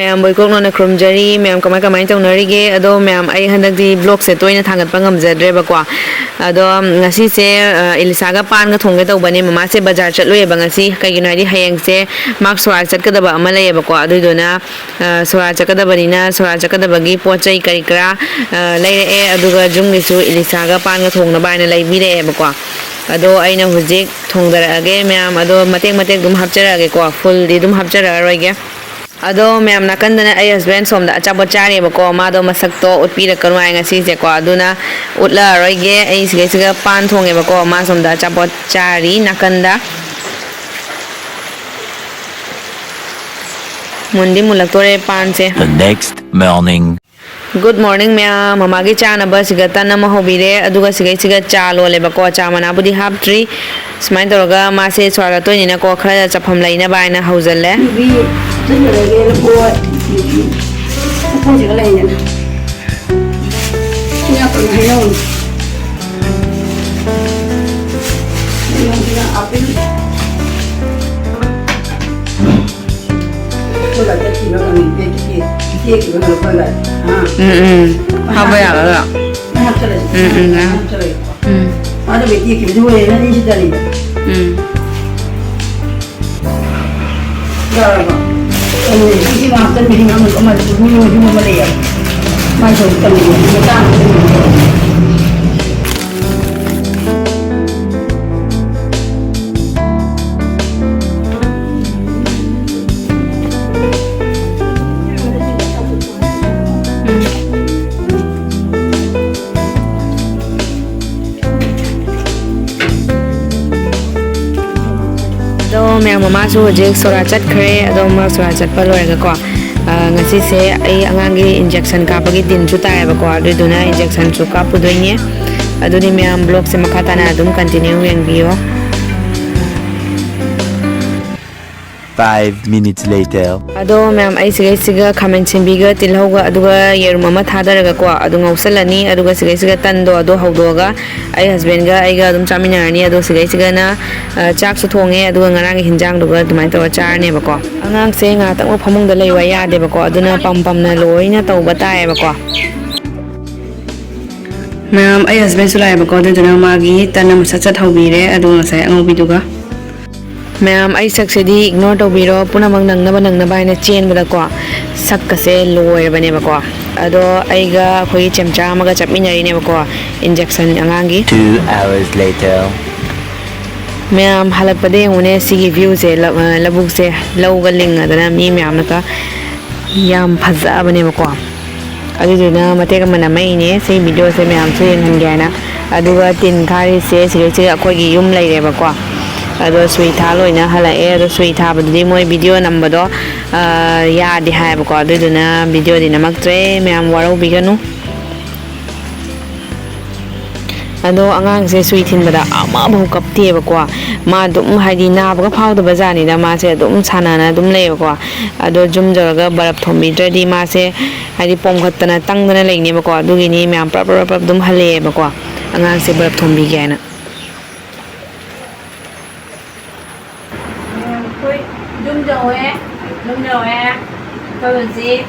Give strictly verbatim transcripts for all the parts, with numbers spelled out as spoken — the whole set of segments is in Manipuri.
ꯃꯌꯥꯝꯕꯨ ꯏꯀꯣꯛ ꯅꯧꯅ ꯈꯨꯔꯨꯝꯖꯔꯤ꯫ ꯃꯌꯥꯝ ꯀꯃꯥꯏ ꯀꯃꯥꯏꯅ ꯇꯧꯅꯔꯤꯒꯦ? ꯑꯗꯣ ꯃꯌꯥꯝ, ꯑꯩ ꯍꯟꯗꯛꯇꯤ vlogꯁꯦ ꯇꯣꯏꯅ ꯊꯥꯡꯒꯠꯄ ꯉꯝꯖꯗ꯭ꯔꯦꯕꯀꯣ꯫ ꯑꯗꯣ ꯉꯁꯤꯁꯦ, ꯑ, ꯏꯂꯤꯁꯥꯒ ꯄꯥꯟꯒ ꯊꯣꯡꯒꯦ ꯇꯧꯕꯅꯦ꯫ ꯃꯃꯥꯁꯦ ꯕꯖꯥꯔ ꯆꯠꯂꯨꯏꯌꯦꯕ ꯉꯁꯤ꯫ ꯀꯩꯒꯤꯅꯣ ꯍꯥꯏꯗꯤ ꯍꯌꯦꯡꯁꯦ ꯃꯥ ꯁꯣꯔꯥꯠ ꯆꯠꯀꯗꯕ ꯑꯃ ꯂꯩꯌꯦꯕꯀꯣ꯫ ꯑꯗꯨꯏꯗꯨꯅ, ꯑ, ꯁꯣꯔꯥꯠ ꯆꯠꯀꯗꯕꯅꯤꯅ ꯁꯣꯔꯥꯠ ꯆꯠꯀꯗꯕꯒꯤ ꯄꯣꯠ ꯆꯩ ꯀꯔꯤ ꯀꯔꯥ, ꯑ, ꯂꯩꯔꯛꯑꯦ꯫ ꯑꯗꯨꯒ ꯌꯨꯝꯒꯤꯁꯨ ꯏꯂꯤꯁꯥꯒ ꯄꯥꯟꯒ ꯊꯣꯡꯅꯕ ꯍꯥꯏꯅ ꯂꯩꯕꯤꯔꯛꯑꯦꯕꯀꯣ꯫ ꯑꯗꯣ ꯑꯩꯅ ꯍꯧꯖꯤꯛ ꯊꯣꯡꯗꯔꯛꯑꯒꯦ ꯃꯌꯥꯝ꯫ ꯑꯗꯣ ꯃꯇꯦꯛ ꯃꯇꯦꯛ ꯑꯗꯨꯝ ꯍꯥꯞꯆꯔꯛꯑꯒꯦꯀꯣ꯫ Fullꯗꯤ ꯑꯗꯨꯝ ꯍꯥꯞꯆꯔꯛꯑꯔꯣꯏꯒꯦ꯫ ꯑꯗꯣ ꯃꯌꯥꯝ ꯅꯥꯀꯟꯗꯅ ꯑꯩ husband ꯁꯣꯝꯗ ꯑꯆꯥꯄꯣꯠ ꯆꯥꯔꯤꯕꯀꯣ, ꯃꯥꯗꯣ ꯃꯁꯛꯇꯣ ꯎꯠꯄꯤꯔꯛꯀꯅꯨ ꯍꯥꯏ ꯉꯁꯤꯁꯦꯀꯣ, ꯑꯗꯨꯅ ꯎꯠꯂꯛꯑꯔꯣꯏꯒꯦ꯫ ꯑꯩ ꯁꯤꯒꯩꯁꯤꯒ ꯄꯥꯟ ꯊꯣꯡꯉꯦꯕꯀꯣ, ꯃꯥ ꯁꯣꯝꯗ ꯑꯆꯥꯄꯣꯠ ꯆꯥꯔꯤ ꯅꯥꯀꯟꯗ꯫ ꯃꯨꯟꯗꯤ ꯃꯨꯜꯂꯛꯇꯣꯔꯦ ꯄꯥꯟꯁꯦ꯫ The next morning. Good morning ꯃꯌꯥꯝ꯫ ꯃꯃꯥꯒꯤ ꯆꯥꯅꯕ ꯁꯤꯒ ꯇꯟ ꯑꯃ ꯍꯧꯕꯤꯔꯦ, ꯑꯗꯨꯒ ꯁꯤꯒꯩꯁꯤꯒ ꯆꯥ ꯂꯣꯜꯂꯦꯕꯀꯣ꯫ ꯆꯥ ꯃꯅꯥꯕꯨꯗꯤ ꯍꯥꯞꯇ꯭ꯔꯤ꯫ ꯁꯨꯃꯥꯏꯅ ꯇꯧꯔꯒ ꯃꯥꯁꯦ ꯁꯣꯔꯥꯠ ꯆꯠꯇꯣꯏꯅꯤꯅꯀꯣ, ꯈꯔ ꯆꯐꯝ ꯂꯩꯅꯕ ꯍꯥꯏꯅ ꯍꯧꯖꯜꯂꯦ꯫ ꯅꯨꯄꯤ ꯆꯠꯈ꯭ꯔꯒꯦ ꯂꯐꯣꯏ꯫ ꯅꯨꯄꯤ ꯂꯐꯣꯏꯁꯤꯒ ꯂꯩꯗꯅ꯫ ꯁꯤ ꯌꯥꯝ ꯀꯨꯏꯅ ꯍꯩꯅꯧꯅꯤ꯫ ꯍꯩꯅꯧꯁꯤꯅ apple꯫ ꯎꯝ, ꯎꯝ꯫ ꯍꯥꯞꯄ ꯌꯥꯒꯗ꯭ꯔꯥ? ꯎꯝ, ꯎꯝ, ꯎꯝ꯫ ꯎꯝ꯫ ꯑꯗꯣ ꯃꯌꯥꯝ, ꯃꯃꯥꯁꯨ ꯍꯧꯖꯤꯛ ꯁꯣꯔꯥ ꯆꯠꯈ꯭ꯔꯦ꯫ ꯑꯗꯣ ꯃꯥ ꯁꯣꯔꯥ ꯆꯠꯄ ꯂꯣꯏꯔꯒꯀꯣ, ꯑ, ꯉꯁꯤꯁꯦ ꯑꯩ ꯑꯉꯥꯡꯒꯤ injection ꯀꯥꯞꯄꯒꯤ ꯗꯤꯟꯁꯨ ꯇꯥꯏꯌꯦꯕꯀꯣ, ꯑꯗꯨꯏꯗꯨꯅ injectionꯁꯨ ꯀꯥꯞꯄꯨꯗꯣꯏꯅꯦ꯫ ꯑꯗꯨꯗꯤ ꯃꯌꯥꯝ vlogꯁꯦ ꯃꯈꯥ ꯇꯥꯅ ꯑꯗꯨꯝ continue ꯌꯦꯡꯕꯤꯌꯣ꯫ Five minutes later. ꯑꯗꯣ ꯃꯌꯥꯝ, ꯑꯩ ꯁꯤꯒꯩꯁꯤꯒ ꯈꯥꯃꯦꯟ ꯁꯤꯟꯕꯤꯒ ꯇꯤꯜꯍꯧꯒ ꯑꯗꯨꯒ ꯌꯦꯔꯨꯝ ꯑꯃ ꯊꯥꯗꯔꯒꯀꯣ, ꯑꯗꯨ ꯉꯧꯁꯜꯂꯅꯤ꯫ ꯑꯗꯨꯒ ꯁꯤꯒꯩꯁꯤꯒ ꯇꯟꯗꯣ ꯑꯗꯨ ꯍꯧꯗꯣꯛꯑꯒ ꯑꯩ ꯍꯁꯕꯦꯟꯒ ꯑꯩꯒ ꯑꯗꯨꯝ ꯆꯥꯃꯤꯟꯅꯔꯅꯤ꯫ ꯑꯗꯣ ꯁꯤꯒꯩꯁꯤꯒꯅ, ꯑ, ꯆꯥꯛꯁꯨ ꯊꯣꯡꯉꯦ, ꯑꯗꯨꯒ ꯉꯔꯥꯡꯒꯤ ꯍꯤꯟꯖꯥꯡꯗꯨꯒ ꯑꯗꯨꯃꯥꯏꯅ ꯇꯧꯔ ꯆꯥꯔꯅꯦꯕꯀꯣ꯫ ꯑꯉꯥꯡꯁꯦ ꯉꯥꯏꯍꯥꯛꯇꯪ ꯐꯃꯨꯡꯗ ꯂꯩꯌꯨ ꯍꯥꯏ ꯌꯥꯗꯦꯕꯀꯣ, ꯑꯗꯨꯅ ꯄꯝ ꯄꯝꯅ ꯂꯣꯏꯅ ꯇꯧꯕ ꯇꯥꯏꯌꯦꯕꯀꯣ꯫ ꯃꯌꯥꯝ, ꯑꯩ ꯍꯁꯕꯦꯟꯁꯨ ꯂꯥꯛꯑꯦꯕꯀꯣ, ꯑꯗꯨꯗꯨꯅ ꯃꯥꯒꯤ ꯇꯟ ꯑꯃ ꯁꯠ ꯁꯠ ꯍꯧꯕꯤꯔꯦ, ꯑꯗꯨꯒ ꯉꯁꯥꯏ ꯑꯉꯧꯕꯤꯗꯨꯒ꯫ ꯃꯌꯥꯝ, ꯑꯩ ꯁꯛꯁꯤꯗꯤ ꯏꯒꯅꯣꯔ ꯇꯧꯕꯤꯔꯣ, ꯄꯨꯝꯅꯃꯛ ꯅꯪꯅꯕ ꯅꯪꯅꯕ ꯍꯥꯏꯅ ꯆꯦꯟꯕꯗꯀꯣ ꯁꯛꯀꯁꯦ ꯂꯣꯏꯔꯕꯅꯦꯕꯀꯣ꯫ ꯑꯗꯣ ꯑꯩꯒ ꯑꯩꯈꯣꯏꯒꯤ ꯆꯦꯝꯆꯥ ꯑꯃꯒ ꯆꯠꯃꯤꯟꯅꯔꯤꯅꯦꯕꯀꯣ, ꯏꯟꯖꯦꯛꯁꯟ ꯑꯉꯥꯡꯒꯤ꯫ Two hours later. ꯃꯌꯥꯝ, ꯍꯜꯂꯛꯄꯗ ꯌꯦꯡꯉꯨꯅꯦ, ꯁꯤꯒꯤ ꯚ꯭ꯌꯨꯁꯦ, ꯂꯧ-, ꯑ, ꯂꯧꯕꯨꯛꯁꯦ ꯂꯧꯒ ꯂꯤꯡꯉꯗꯅ ꯃꯤ ꯃꯌꯥꯝꯅꯒ ꯌꯥꯝ ꯐꯖꯕꯅꯦꯕꯀꯣ꯫ ꯑꯗꯨꯗꯨꯅ ꯃꯇꯦꯛ ꯑꯃ ꯅꯝꯃꯛꯏꯅꯦ, ꯁꯤ ꯚꯤꯗꯤꯑꯣꯁꯦ ꯃꯌꯥꯝꯁꯨ ꯌꯦꯡꯍꯟꯒꯦ ꯍꯥꯏꯅ꯫ ꯑꯗꯨꯒ ꯇꯤꯟ ꯈꯥꯔꯤꯁꯦ ꯁꯤꯗꯩꯁꯤꯗ ꯑꯩꯈꯣꯏꯒꯤ ꯌꯨꯝ ꯂꯩꯔꯦꯕꯀꯣ꯫ ꯑꯗꯣ ꯁꯨꯏ ꯊꯥ ꯂꯣꯏꯅ ꯍꯜꯂꯛꯑꯦ꯫ ꯑꯗꯣ ꯁꯨꯏ ꯊꯥꯕꯗꯨꯗꯤ ꯃꯣꯏ ꯚꯤꯗꯤꯑꯣ ꯅꯝꯕꯗꯣ, ꯑ, ꯌꯥꯗꯦ ꯍꯥꯏꯌꯦꯕꯀꯣ꯫ ꯑꯗꯨꯗꯨꯅ ꯚꯤꯗꯤꯑꯣꯗꯤ ꯅꯝꯃꯛꯇ꯭ꯔꯦ, ꯃꯌꯥꯝ ꯋꯥꯔꯧꯕꯤꯒꯅꯨ꯫ ꯑꯗꯣ ꯑꯉꯥꯡꯁꯦ ꯁꯨꯏ ꯊꯤꯟꯕꯗ ꯑꯃꯐꯥꯎ ꯀꯞꯇꯦꯕꯀꯣ꯫ ꯃꯥ ꯑꯗꯨꯝ, ꯍꯥꯏꯗꯤ, ꯅꯥꯕꯒ ꯐꯥꯎꯗꯕ ꯖꯥꯠꯅꯤꯗ, ꯃꯥꯁꯦ ꯑꯗꯨꯝ ꯁꯥꯟꯅꯅ ꯑꯗꯨꯝ ꯂꯩꯌꯦꯕꯀꯣ꯫ ꯑꯗꯣ ꯌꯨꯝ ꯌꯧꯔꯒ ꯕꯔꯞ ꯊꯣꯝꯕꯤꯗ꯭ꯔꯗꯤ ꯃꯥꯁꯦ, ꯍꯥꯏꯗꯤ, ꯄꯣꯝꯈꯠꯇꯅ ꯇꯪꯗꯅ ꯂꯩꯅꯦꯕꯀꯣ꯫ ꯑꯗꯨꯒꯤꯅꯤ ꯃꯌꯥꯝ ꯄ꯭ꯔꯞ ꯄ꯭ꯔꯞ ꯄ꯭ꯔꯞ ꯑꯗꯨꯝ ꯍꯜꯂꯛꯑꯦꯕꯀꯣ, ꯑꯉꯥꯡꯁꯦ ꯕꯔꯞ ꯊꯣꯝꯕꯤꯒꯦ ꯍꯥꯏꯅ꯫ ꯑꯩꯈꯣꯏ ꯌꯨꯝ ꯌꯧꯔꯦ, ꯌꯨꯝ ꯌꯧꯔꯦ꯫ ꯑꯩꯈꯣꯏ ꯍꯧꯖꯤꯛ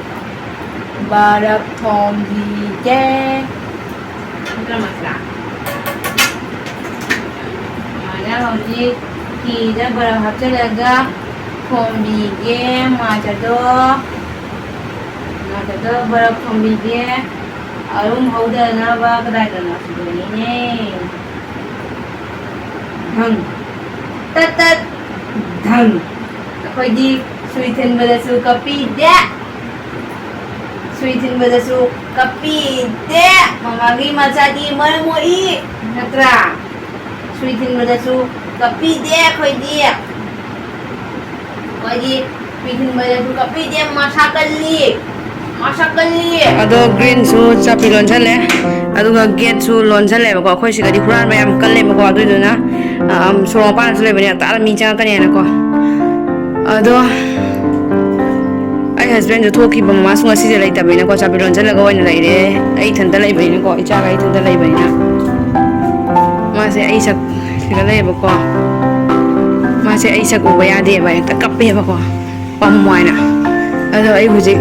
ꯕꯔꯞ ꯊꯣꯡꯕꯤꯒꯦ꯫ ꯅꯠꯇ꯭ꯔ ꯃꯁꯂꯥ? ꯁꯨꯃꯥꯏꯅ ꯍꯧꯖꯤꯛ ꯐꯤꯗ ꯕꯔꯞ ꯍꯥꯞꯆꯤꯜꯂꯒ ꯊꯣꯡꯕꯤꯒꯦ ꯃꯥꯆꯗꯣ꯫ ꯃꯥꯆꯗꯣ ꯕꯔꯞ ꯊꯣꯡꯕꯤꯒꯦ꯫ ꯑꯔꯨꯝ ꯍꯧꯗꯅꯕ ꯀꯗꯥꯏꯗꯅꯣ ꯁꯤꯗꯅꯤꯅꯦ꯫ ꯙꯪ꯫ ꯇꯠ ꯇꯠ꯫ ꯙꯪ꯫ ꯑꯩꯈꯣꯏꯗꯤ ꯁꯨꯏ ꯊꯤꯟꯕꯗꯁꯨ ꯀꯞꯄꯤꯗꯦ꯫ ꯁꯨꯏ ꯊꯤꯟꯕꯗꯁꯨ ꯀꯞꯄꯤꯗꯦ꯫ ꯃꯃꯥꯒꯤ ꯃꯆꯥꯗꯤ ꯃꯔꯝ ꯃꯣꯛꯏ꯫ ꯅꯠꯇ꯭ꯔꯥ? ꯁꯨꯏ ꯊꯤꯟꯕꯗꯁꯨ ꯀꯞꯄꯤꯗꯦ ꯑꯩꯈꯣꯏꯗꯤ꯫ ꯑꯩꯈꯣꯏꯗꯤ ꯁꯨꯏ ꯊꯤꯟꯕꯗꯁꯨ ꯀꯞꯄꯤꯗꯦ꯫ ꯃꯁꯥ ꯀꯜꯂꯤ꯫ ꯃꯁꯥ ꯀꯜꯂꯤ꯫ ꯑꯗꯣ ꯒ꯭ꯔꯤꯟꯁꯨ ꯆꯥꯄꯤ ꯂꯣꯟꯁꯜꯂꯦ꯫ ꯑꯗꯨꯒ ꯒꯦꯠꯁꯨ ꯂꯣꯟꯁꯜꯂꯦꯕꯀꯣ꯫ ꯑꯩꯈꯣꯏ ꯁꯤꯗꯗꯤ ꯍꯨꯔꯥꯟꯕ ꯌꯥꯝ ꯀꯜꯂꯦꯕꯀꯣ꯫ ꯑꯗꯨꯏꯗꯨꯅ, ꯑꯝ, ꯁꯣꯔꯣꯛ ꯃꯄꯥꯟꯗꯁꯨ ꯂꯩꯕꯅꯦ, ꯉꯟꯇꯥꯅ ꯃꯤ ꯆꯪꯉꯛꯀꯅꯤꯅꯀꯣ꯫ ꯑꯗꯣ ꯑꯩ ꯍꯁꯕꯦꯟꯁꯨ ꯊꯣꯛꯈꯤꯕ, ꯃꯃꯥꯁꯨ ꯉꯁꯤꯁꯦ ꯂꯩꯇꯕꯅꯤꯅꯀꯣ, ꯆꯥꯕꯤ ꯂꯣꯟꯁꯤꯜꯂꯒ ꯑꯣꯏꯅ ꯂꯩꯔꯦ꯫ ꯑꯩ ꯏꯊꯟꯇ ꯂꯩꯕꯅꯤꯅꯀꯣ, ꯏꯆꯥꯒ ꯑꯩ ꯏꯊꯟꯇ ꯂꯩꯕꯅꯤꯅ ꯃꯥꯁꯦ ꯑꯩ ꯁꯛ ꯁꯤꯒ ꯂꯩꯌꯦꯕꯀꯣ꯫ ꯃꯥꯁꯦ ꯑꯩ ꯁꯛ ꯎꯕ ꯌꯥꯗꯦꯕ, ꯍꯦꯛꯇ ꯀꯞꯄꯦꯕꯀꯣ, ꯄꯝꯃꯣ ꯍꯥꯏꯅ꯫ ꯑꯗꯣ ꯑꯩ ꯍꯧꯖꯤꯛ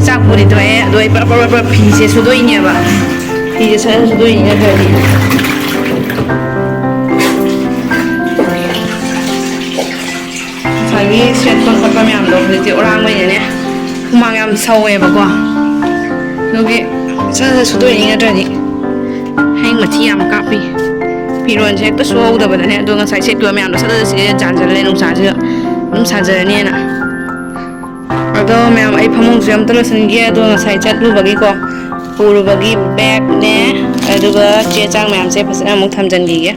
ꯆꯥꯛꯄꯨꯗꯤ ꯇꯣꯛꯑꯦ, ꯑꯗꯣ ꯑꯩ ꯄꯔꯞ ꯄꯔꯞ ꯄꯔꯞ ꯐꯤꯁꯦ ꯁꯨꯗꯣꯛꯏꯅꯦꯕ꯫ ꯐꯤꯁꯦ ꯁꯠ ꯁꯠ ꯁꯨꯗꯣꯛꯏꯅꯦ ꯅꯠꯇ꯭ꯔꯗꯤ꯫ ꯉꯁꯥꯏꯒꯤ ꯁꯦꯠꯄ ꯈꯣꯠꯄ ꯃꯌꯥꯝꯗꯣ ꯍꯧꯖꯤꯛꯇꯤ ꯑꯣꯔꯥꯡꯕꯩꯅꯦꯅꯦ ꯍꯨꯃꯥꯡ ꯌꯥꯝ ꯁꯧꯋꯦꯕꯀꯣ꯫ ꯑꯗꯨꯒꯤ ꯁꯠ ꯁꯠ ꯁꯨꯗꯣꯛꯏꯅꯤ ꯅꯠꯇ꯭ꯔꯗꯤ ꯍꯌꯦꯡ ꯃꯊꯤ ꯌꯥꯝ ꯀꯥꯞꯄꯤ꯫ ꯐꯤꯔꯣꯟꯁꯦ ꯍꯦꯛꯇ ꯁꯨꯍꯧꯗꯕꯗꯅꯦ꯫ ꯑꯗꯣ ꯉꯁꯥꯏ ꯁꯦꯠꯈꯤꯕ ꯃꯌꯥꯝꯗꯣ ꯁꯠ ꯁꯠ ꯁꯤꯗ ꯆꯥꯟꯁꯤꯜꯂꯦ, ꯅꯨꯡꯁꯥꯁꯤꯗ ꯑꯗꯨꯝ ꯁꯥꯖꯔꯅꯤꯅ꯫ ꯑꯗꯣ ꯃꯌꯥꯝ, ꯑꯩ ꯐꯃꯨꯡꯁꯨ ꯑꯝꯇ ꯂꯣꯏꯁꯤꯟꯒꯦ꯫ ꯑꯗꯣ ꯉꯁꯥꯏ ꯆꯠꯂꯨꯕꯒꯤꯀꯣ ꯄꯨꯔꯨꯕꯒꯤ ꯕꯦꯒꯅꯦ, ꯑꯗꯨꯒ ꯆꯦ ꯆꯥꯡ ꯃꯌꯥꯝꯁꯦ ꯐꯖꯅ ꯑꯃꯨꯛ ꯊꯝꯖꯤꯟꯈꯤꯒꯦ꯫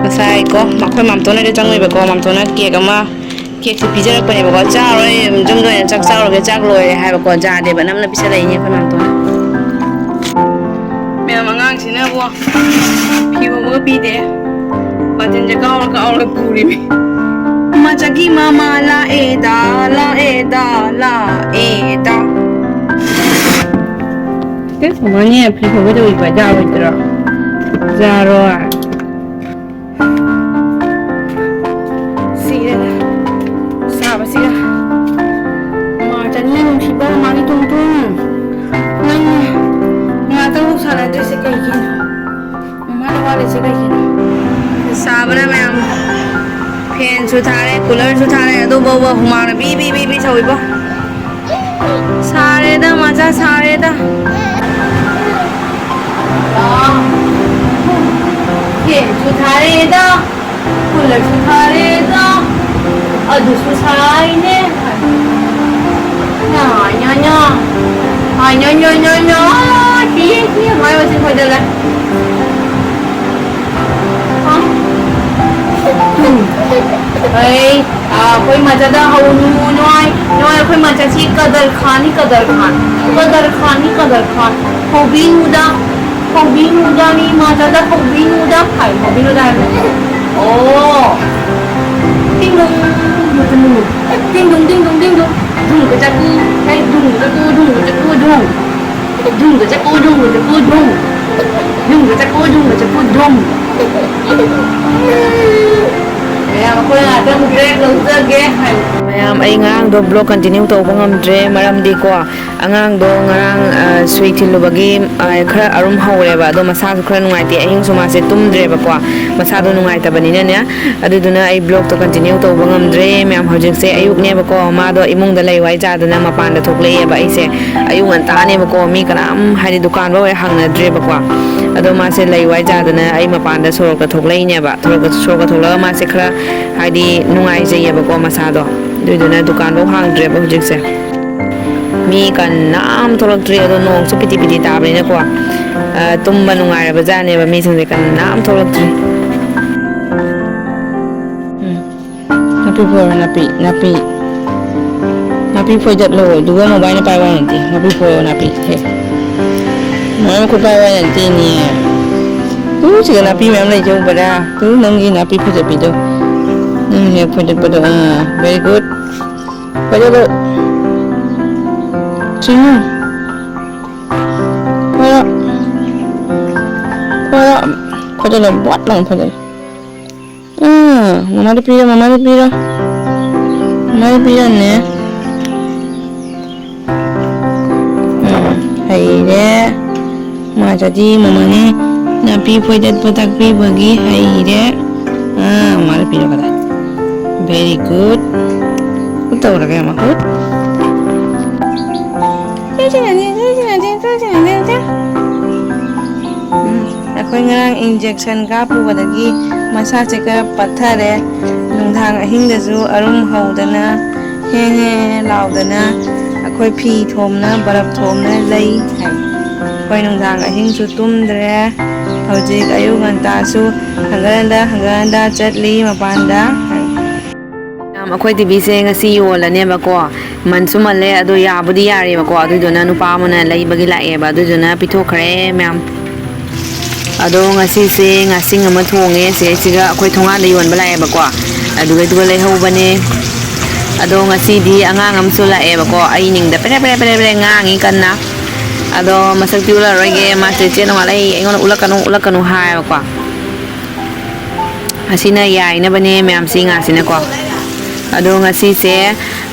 ꯉꯁꯥꯏ ꯀꯣ ꯑꯩꯈꯣꯏ ꯃꯥꯝꯇꯣꯟ ꯍꯣꯏꯗ ꯆꯪꯉꯨꯏꯕꯀꯣ, ꯃꯥꯝꯇꯣꯟꯅ ꯀꯦꯛ ꯑꯃ, ꯀꯦꯛꯁꯦ ꯄꯤꯖꯔꯛꯄꯅꯦꯕꯀꯣ꯫ "ꯆꯥꯔꯣꯏ, ꯌꯨꯝꯗ ꯑꯣꯏꯅ ꯆꯥꯛ ꯆꯥꯔꯨꯔꯒꯦ, ꯆꯥꯛ ꯂꯣꯏꯔꯦ" ꯍꯥꯏꯕꯀꯣ꯫ ꯌꯥꯗꯦꯕ, ꯅꯝꯅ ꯄꯤꯁꯜꯂꯛꯏꯅꯦ ꯑꯩꯈꯣꯏ ꯃꯥꯝꯇꯣꯟꯅ꯫ ꯃꯌꯥꯝ ꯑꯉꯥꯡꯁꯤꯅꯕꯨ ꯐꯤ ꯐꯥꯎꯕꯒ ꯄꯤꯗꯦ, ꯃꯥꯇꯤꯟꯁꯦ ꯀꯥꯎꯔ ꯀꯥꯎꯔ ꯄꯨꯔꯤꯃꯤ꯫ ꯃꯆꯥꯒꯤ ꯃꯃꯥ ꯂꯥꯛꯑꯦꯗ, ꯂꯥꯛꯑꯦꯗ, ꯂꯥꯛꯑꯦꯗ꯫ ꯀꯩ ꯀꯃꯥꯏꯅ ꯐꯤ ꯐꯥꯎꯒꯗꯧꯔꯤꯕ? ꯌꯥꯔꯣꯏꯗ꯭ꯔꯣ? ꯌꯥꯔꯣꯏ꯫ ꯁꯤꯔꯦꯗ꯫ ꯁꯥꯕꯁꯤꯒ꯫ ꯃꯥꯔꯆꯅꯤꯅ ꯅꯨꯡꯁꯤꯕ ꯃꯥꯒꯤ ꯇꯣꯡꯇꯣꯡ꯫ ꯅꯪ ꯉꯥꯛꯇꯪꯕꯨ ꯁꯥꯟꯅꯗ꯭ꯔꯤꯁꯦ ꯀꯩꯒꯤꯅꯣ? ꯃꯃꯥꯅ ꯋꯥꯔꯤꯁꯦ ꯀꯩꯒꯤꯅꯣ? ꯁꯥꯕꯅ ꯃꯌꯥꯝ꯫ ꯐꯦꯟꯁꯨ ꯊꯥꯔꯦ, ꯀꯨꯂꯔꯁꯨ ꯊꯥꯔꯦ, ꯑꯗꯨ ꯐꯥꯎꯕ ꯍꯨꯃꯥꯡꯅ ꯕꯤ ꯕꯤ ꯕꯤ ꯕꯤ ꯁꯧꯏꯕꯣ꯫ ꯁꯥꯔꯦꯗ ꯃꯆꯥ, ꯁꯥꯔꯦꯗ꯫ ꯐꯦꯟꯁꯨ ꯊꯥꯔꯦꯗ, ꯀꯨꯂꯔꯁꯨ ꯊꯥꯔꯦꯗ, ꯑꯗꯨꯁꯨ ꯁꯥꯏꯅꯦ꯫ ꯅꯥ, ꯅꯥ, ꯅꯥ꯫ ꯑꯥ, ꯅꯥ, ꯅꯥ, ꯅꯥ, ꯅꯥ꯫ ꯁꯤ, ꯁꯤ, ꯃꯥꯏ ꯑꯣꯟꯁꯤꯟ ꯈꯣꯏꯗ ꯂꯩ꯫ ꯑꯩ, ꯑ, ꯑꯩꯈꯣꯏ ꯃꯆꯥꯗ ꯍꯧꯅꯨ ꯅꯣꯏ, ꯅꯣꯏ ꯑꯩꯈꯣꯏ ꯃꯆꯥꯁꯤ ꯀꯗꯔ ꯈꯥꯟꯅꯤ, ꯀꯗꯔ ꯈꯥꯟ, ꯀꯗꯔ ꯈꯥꯟꯅꯤ, ꯀꯗꯔ ꯈꯥꯟ꯫ ꯍꯧꯕꯤꯅꯨꯗ, ꯍꯧꯕꯤꯅꯨꯗ, ꯃꯤ ꯃꯆꯥꯗ ꯍꯧꯕꯤꯅꯨꯗ ꯍꯥꯏ, ꯍꯧꯕꯤꯅꯨꯗ ꯍꯥꯏꯕ꯫ ꯑꯣ, ꯇꯤꯡ ꯅꯨꯡ꯫ ꯗꯤꯡ ꯗꯨꯡ, ꯗꯤꯡ ꯗꯨꯡ, ꯗꯤꯡ ꯗꯨꯡ꯫ ꯙꯨꯝꯒ ꯆꯠꯀꯨ, ꯍꯩ, ꯙꯨꯝꯒ ꯆꯠꯀꯨ, ꯙꯨꯝꯒ ꯆꯠꯀꯨ, ꯙꯨꯝ꯫ ꯙꯨꯝꯒ ꯆꯠꯀꯨ, ꯙꯨꯝꯒ ꯆꯠꯀꯨ, ꯙꯨꯝ꯫ ꯙꯨꯝꯒ ꯆꯠꯀꯨ, ꯙꯨꯝꯒ ꯆꯠꯀꯨ, ꯙꯨꯝ꯫ ꯃꯌꯥꯝ, ꯑꯩꯈꯣꯏ ꯉꯥꯛꯇꯪ break ꯂꯧꯖꯒꯦ꯫ ꯃꯌꯥꯝ, ꯑꯩ ꯉꯔꯥꯡꯗꯣ vlog continue ꯇꯧꯕ ꯉꯝꯗ꯭ꯔꯦ, ꯃꯔꯝꯗꯤꯀꯣ, ꯑꯉꯥꯡꯗꯣ ꯉꯔꯥꯡ, ꯑ, ꯁꯨꯏ ꯊꯤꯜꯂꯨꯕꯒꯤ, ꯑ, ꯈꯔ ꯑꯔꯨꯝ ꯍꯧꯔꯦꯕ, ꯑꯗꯣ ꯃꯁꯥꯁꯨ ꯈꯔ ꯅꯨꯡꯉꯥꯏꯇꯦ, ꯑꯍꯤꯡꯁꯨ ꯃꯥꯁꯦ ꯇꯨꯝꯗ꯭ꯔꯦꯕꯀꯣ, ꯃꯁꯥꯗꯣ ꯅꯨꯡꯉꯥꯏꯇꯕꯅꯤꯅꯅꯦ꯫ ꯑꯗꯨꯗꯨꯅ ꯑꯩ vlogꯇꯣ continue ꯇꯧꯕ ꯉꯝꯗ꯭ꯔꯦ꯫ ꯃꯌꯥꯝ, ꯍꯧꯖꯤꯛꯁꯦ ꯑꯌꯨꯛꯅꯦꯕꯀꯣ, ꯃꯥꯗꯣ ꯏꯃꯨꯡꯗ ꯂꯩ ꯋꯥꯏ ꯆꯥꯗꯅ ꯃꯄꯥꯟꯗ ꯊꯣꯛꯂꯛꯑꯦꯕ꯫ ꯑꯩꯁꯦ ꯑꯌꯨꯛ ꯉꯟꯇꯥꯅꯦꯕꯀꯣ, ꯃꯤ ꯀꯅꯥꯝ, ꯍꯥꯏꯗꯤ, ꯗꯨꯀꯥꯟꯐꯧ ꯍꯦꯛ ꯍꯥꯡꯅꯗ꯭ꯔꯦꯕꯀꯣ꯫ ꯑꯗꯣ ꯃꯥꯁꯦ ꯂꯩ ꯋꯥꯏ ꯆꯥꯗꯅ ꯑꯩ ꯃꯄꯥꯟꯗ ꯁꯣꯔꯣꯛꯇ ꯊꯣꯛꯂꯛꯏꯅꯦꯕ꯫ ꯁꯣꯔꯣꯛꯇ, ꯁꯣꯔꯣꯛꯇ ꯊꯣꯛꯂꯛꯑꯒ ꯃꯥꯁꯦ ꯈꯔ, ꯍꯥꯏꯗꯤ, ꯅꯨꯡꯉꯥꯏꯖꯩꯌꯦꯕꯀꯣ ꯃꯁꯥꯗꯣ꯫ ꯑꯗꯨꯏꯗꯨꯅ ꯗꯨꯀꯥꯟꯐꯧ ꯍꯥꯡꯗ꯭ꯔꯦꯕ ꯍꯧꯖꯤꯛꯁꯦ꯫ ꯃꯤ ꯀꯅꯥꯝ ꯊꯣꯛꯂꯛꯇ꯭ꯔꯤ, ꯑꯗꯣ ꯅꯣꯡꯁꯨ ꯄꯤꯇꯤ ꯄꯤꯇꯤ ꯇꯥꯕꯅꯤꯅꯀꯣ, ꯑ, ꯇꯨꯝꯕ ꯅꯨꯡꯉꯥꯏꯔꯕ ꯖꯥꯠꯅꯦꯕ, ꯃꯤꯁꯤꯡꯁꯦ ꯀꯅꯥꯝ ꯊꯣꯛꯂꯛꯇ꯭ꯔꯤ꯫ ꯎꯝ꯫ ꯅꯥꯄꯤ ꯐꯣꯏꯔꯣ, ꯅꯥꯄꯤ, ꯅꯥꯄꯤ꯫ ꯅꯥꯄꯤ ꯐꯣꯏꯗꯠꯂꯣ, ꯑꯗꯨꯒ ꯃꯣꯕꯥꯏꯜꯅ ꯄꯥꯏꯕ ꯅꯠꯇꯦ, ꯅꯥꯄꯤ ꯐꯣꯏꯔꯣ, ꯅꯥꯄꯤ꯫ ꯍꯦ꯫ ꯃꯣꯕꯥꯏꯜ ꯃꯈꯨꯠ ꯄꯥꯏꯕ ꯅꯠꯇꯦꯅꯦ꯫ ꯎ, ꯁꯤꯗ ꯅꯥꯄꯤ ꯃꯌꯥꯝ ꯂꯩꯁꯦ ꯎꯕ꯭ꯔꯥ? ꯎ, ꯅꯪꯒꯤ ꯅꯥꯄꯤ ꯐꯣꯏꯗꯠꯄꯤꯗꯣ꯫ ꯅꯪ ꯍꯦꯛ ꯐꯣꯏꯗꯠꯄꯗꯣ, ꯑꯥ, very good꯫ ꯐꯣꯏꯗꯠꯂꯣ꯫ ꯆꯤꯡꯉꯨ꯫ ꯐꯣꯏꯔꯣ꯫ ꯐꯣꯏꯔꯣ꯫ ꯐꯣꯏꯗꯠꯂꯣ, ꯕꯣꯠ ꯂꯥꯎꯅ ꯐꯣꯏꯗꯠꯂꯣ꯫ ꯑꯥ, ꯃꯃꯥꯗ ꯄꯤꯔꯣ, ꯃꯃꯥꯗ ꯄꯤꯔꯣ꯫ ꯃꯃꯥꯗ ꯄꯤꯔꯣꯅꯦ꯫ ꯎꯝ, ꯍꯩꯔꯦ꯫ ꯃꯥꯗꯗꯤ ꯃꯃꯥꯅꯦ ꯅꯥꯄꯤ ꯐꯣꯏꯗꯠꯄ ꯇꯥꯛꯄꯤꯕꯒꯤ ꯍꯩꯔꯦ꯫ ꯑꯥ, ꯃꯃꯥꯗ ꯄꯤꯔꯣ ꯀꯗꯥ꯫ Very good꯫ ꯇꯧꯔꯒꯦ ꯑꯃ꯫ Good꯫ ꯎꯝ꯫ ꯑꯩꯈꯣꯏ ꯉꯔꯥꯡ injection ꯀꯥꯞꯄꯨꯕꯗꯒꯤ ꯃꯁꯥꯁꯦ ꯈꯔ ꯄꯠꯊꯔꯦ꯫ ꯅꯨꯡꯗꯥꯡ ꯑꯍꯤꯡꯗꯁꯨ ꯑꯔꯨꯝ ꯍꯧꯗꯅ ꯍꯦ ꯍꯦ ꯂꯥꯎꯗꯅ ꯑꯩꯈꯣꯏ ꯐꯤ ꯊꯣꯝꯅ ꯕꯔꯞ ꯊꯣꯝꯅ ꯂꯩ ꯍꯥꯏ꯫ ꯑꯩꯈꯣꯏ ꯅꯨꯡꯗꯥꯡ ꯑꯍꯤꯡꯁꯨ ꯇꯨꯝꯗ꯭ꯔꯦ꯫ ꯍꯧꯖꯤꯛ ꯑꯌꯨꯛ ꯉꯟꯇꯥꯁꯨ ꯍꯪꯒꯠ ꯍꯟꯗ ꯍꯪꯒꯠ ꯍꯟꯗ ꯆꯠꯂꯤ ꯃꯄꯥꯟꯗ ꯍꯥꯏ꯫ ꯃꯌꯥꯝ, ꯑꯩꯈꯣꯏ ꯇꯤꯚꯤꯁꯦ ꯉꯁꯤ ꯌꯣꯜꯂꯅꯦꯕꯀꯣ꯫ ꯃꯟꯁꯨ ꯃꯜꯂꯦ, ꯑꯗꯣ ꯌꯥꯕꯨꯗꯤ ꯌꯥꯔꯦꯕꯀꯣ꯫ ꯑꯗꯨꯏꯗꯨꯅ ꯅꯨꯄꯥ ꯑꯃꯅ ꯂꯩꯕꯒꯤ ꯂꯥꯛꯑꯦꯕ, ꯑꯗꯨꯏꯗꯨꯅ ꯄꯤꯊꯣꯛꯈ꯭ꯔꯦ ꯃꯌꯥꯝ꯫ ꯑꯗꯣ ꯉꯁꯤꯁꯦ ꯉꯥꯁꯤꯡ ꯑꯃ ꯊꯣꯡꯉꯦ꯫ ꯁꯤꯗꯩꯁꯤꯒ ꯑꯩꯈꯣꯏ ꯊꯣꯡꯒꯥꯟꯗ ꯌꯣꯟꯕ ꯂꯥꯛꯑꯦꯕꯀꯣ꯫ ꯑꯗꯨꯒ ꯑꯗꯨꯒ ꯂꯩꯍꯧꯕꯅꯦ꯫ ꯑꯗꯣ ꯉꯁꯤꯗꯤ ꯑꯉꯥꯡ ꯑꯃꯁꯨ ꯂꯥꯛꯑꯦꯕꯀꯣ, ꯑꯩ ꯅꯤꯡꯗ ꯄꯦꯔꯦ ꯄꯦꯔꯦ ꯄꯦꯔꯦ ꯄꯦꯔꯦ ꯉꯥꯡꯉꯤ ꯀꯟꯅ꯫ ꯑꯗꯣ ꯃꯁꯛꯇꯤ ꯎꯠꯂꯔꯣꯏꯒꯦ, ꯃꯥꯁꯦ ꯆꯦꯠ ꯅꯣꯡꯉꯥꯜꯂꯦ, ꯑꯩꯉꯣꯟꯗ ꯎꯠꯂꯛꯀꯅꯨ ꯎꯠꯂꯛꯀꯅꯨ ꯍꯥꯏꯌꯦꯕꯀꯣ꯫ ꯑꯁꯤꯅ ꯌꯥꯏꯅꯕꯅꯦ ꯃꯌꯥꯝꯁꯤ ꯉꯥꯁꯤꯅꯀꯣ꯫ ꯑꯗꯣ ꯉꯁꯤꯁꯦ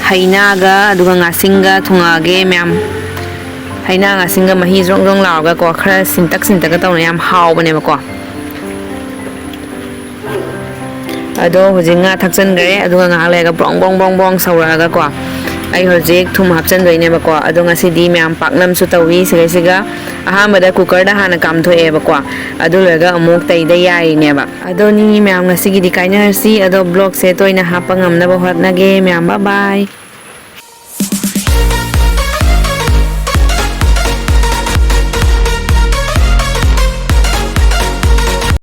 ꯍꯩꯅꯥꯒ ꯑꯗꯨꯒ ꯉꯥꯁꯤꯡꯒ ꯊꯣꯡꯉꯛꯑꯒꯦ ꯃꯌꯥꯝ꯫ ꯍꯩꯅꯥ ꯉꯥꯁꯤꯡꯒ ꯃꯍꯤ ꯖ꯭ꯔꯣꯡ ꯖ꯭ꯔꯣꯡ ꯂꯥꯎꯔꯒꯀꯣ, ꯈꯔ ꯁꯤꯟꯇꯛ ꯁꯤꯟꯇꯛꯀ ꯇꯧꯅ ꯌꯥꯝ ꯍꯥꯎꯕꯅꯦꯕꯀꯣ꯫ ꯑꯗꯣ ꯍꯧꯖꯤꯛ ꯉꯥ ꯊꯥꯛꯆꯟꯈ꯭ꯔꯦ, ꯑꯗꯨꯒ ꯉꯥꯏꯍꯥꯛ ꯂꯩꯔꯒ ꯕ꯭ꯔꯣꯡ ꯕ꯭ꯔꯣꯡ ꯕ꯭ꯔꯣꯡ ꯕ꯭ꯔꯣꯡ ꯁꯧꯔꯛꯑꯒꯀꯣ, ꯑꯩ ꯍꯧꯖꯤꯛ ꯊꯨꯝ ꯍꯥꯞꯆꯟꯗꯣꯏꯅꯦꯕꯀꯣ꯫ ꯑꯗꯣ ꯉꯁꯤꯗꯤ ꯃꯌꯥꯝ ꯄꯥꯛꯅꯝꯁꯨ ꯇꯧꯏ ꯁꯤꯗꯩꯁꯤꯒ꯫ ꯑꯍꯥꯟꯕꯗ ꯀꯨꯀꯔꯗ ꯍꯥꯟꯅ ꯀꯥꯝꯊꯣꯛꯑꯦꯕꯀꯣ, ꯑꯗꯨ ꯂꯣꯏꯔꯒ ꯑꯃꯨꯛ ꯇꯩꯗ ꯌꯥꯔꯤꯅꯦꯕ꯫ ꯑꯗꯣ ꯅꯤ ꯃꯌꯥꯝ ꯉꯁꯤꯒꯤꯗꯤ ꯀꯥꯏꯅꯔꯁꯤ, ꯑꯗꯣ ꯕ꯭ꯂꯣꯛꯁꯦ ꯇꯣꯏꯅ ꯍꯥꯞꯄ ꯉꯝꯅꯕ ꯍꯣꯠꯅꯒꯦ ꯃꯌꯥꯝ꯫ ꯕꯥꯏ ꯕꯥꯏ꯫